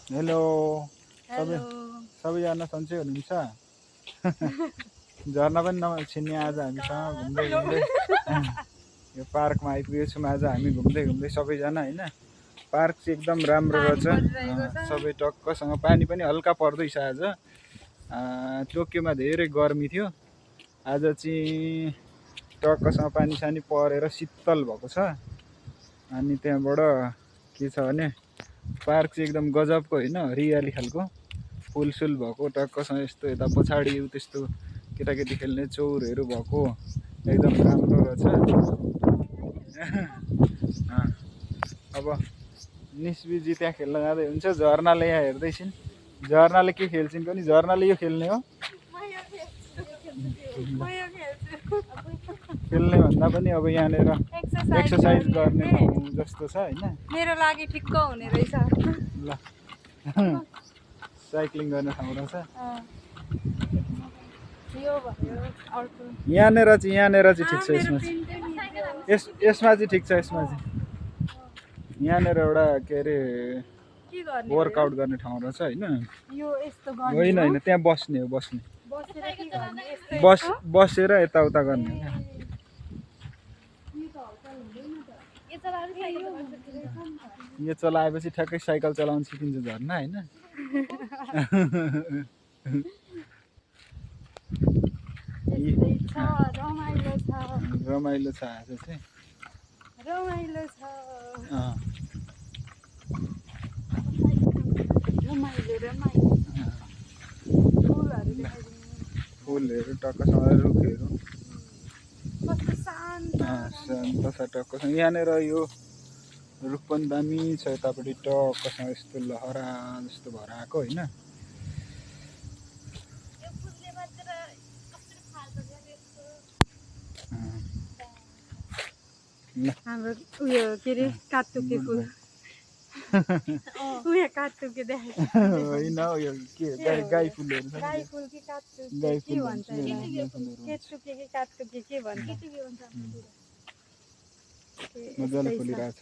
Hello सबै hello सबैजना सन्चै हुनुहुन्छ? झर्ना पनि नछिन्ने आज हामीसँग घुम्दै घुम्दै यो पार्कमा आइपुगेको छौँ। आज हामी घुम्दै घुम्दै सबैजना होइन। पार्क चाहिँ एकदम राम्रो रहेछ। सबै टक्कसँग पानी पनि हल्का पर्दैछ आज। टोकियोमा धेरै गर्मी थियो, आज चाहिँ टक्कसँग पानी सानी परेर शीतल भएको छ। अनि त्यहाँबाट के छ भने पार्क चाहिँ एकदम गजबको होइन, हरियाली खालको फुलसुल भएको टक्कसँग यस्तो यता पछाडि त्यस्तो केटाकेटी खेल्ने चौरहरू भएको एकदम राम्रो रहेछ। अब निस्बिजी त्यहाँ खेल्न जाँदै हुन्छ, झर्नाले यहाँ हेर्दैछिन्। झर्नाले के खेल्छिन् पनि? झर्नाले यो खेल्ने हो। खेल्ने भन्दा पनि अब यहाँनिर एक्सर्साइज गर्ने ठाउँ जस्तो छ होइन। मेरो लागि ठिक्क हुने रहेछ। ल साइक्लिङ गर्ने ठाउँ रहेछ यहाँनिर चाहिँ ठिक छ। यसमा चाहिँ ठिक छ। यसमा चाहिँ यहाँनिर एउटा के अरे वर्कआउट गर्ने ठाउँ रहेछ होइन। होइन होइन, त्यहाँ बस्ने हो, बस्ने बसेर यताउता गर्ने हो। यो चलाएपछि ठ्याक्कै साइकल चलाउन सिकिन्छ झर्ना होइन। रमाइलो छ आज चाहिँ, रमाइलो छ। फुलहरू टक्कसँग, रुखहरू शान्त छ टक्कसँग। यहाँनिर यो रुख पनि दामी छ, यतापट्टि टक्कसँग यस्तो लहरा जस्तो भएर आएको होइन। हाम्रो उयो के अरे काटुके फुल उयो काटुके देखाएको होइन, उयो के गाई फुलहरू छ। गाई फुल कि काटुके गाई के फुल भन्छ? केटुके कि काटुके के भन्छ? मजाले फुलिरहेछ।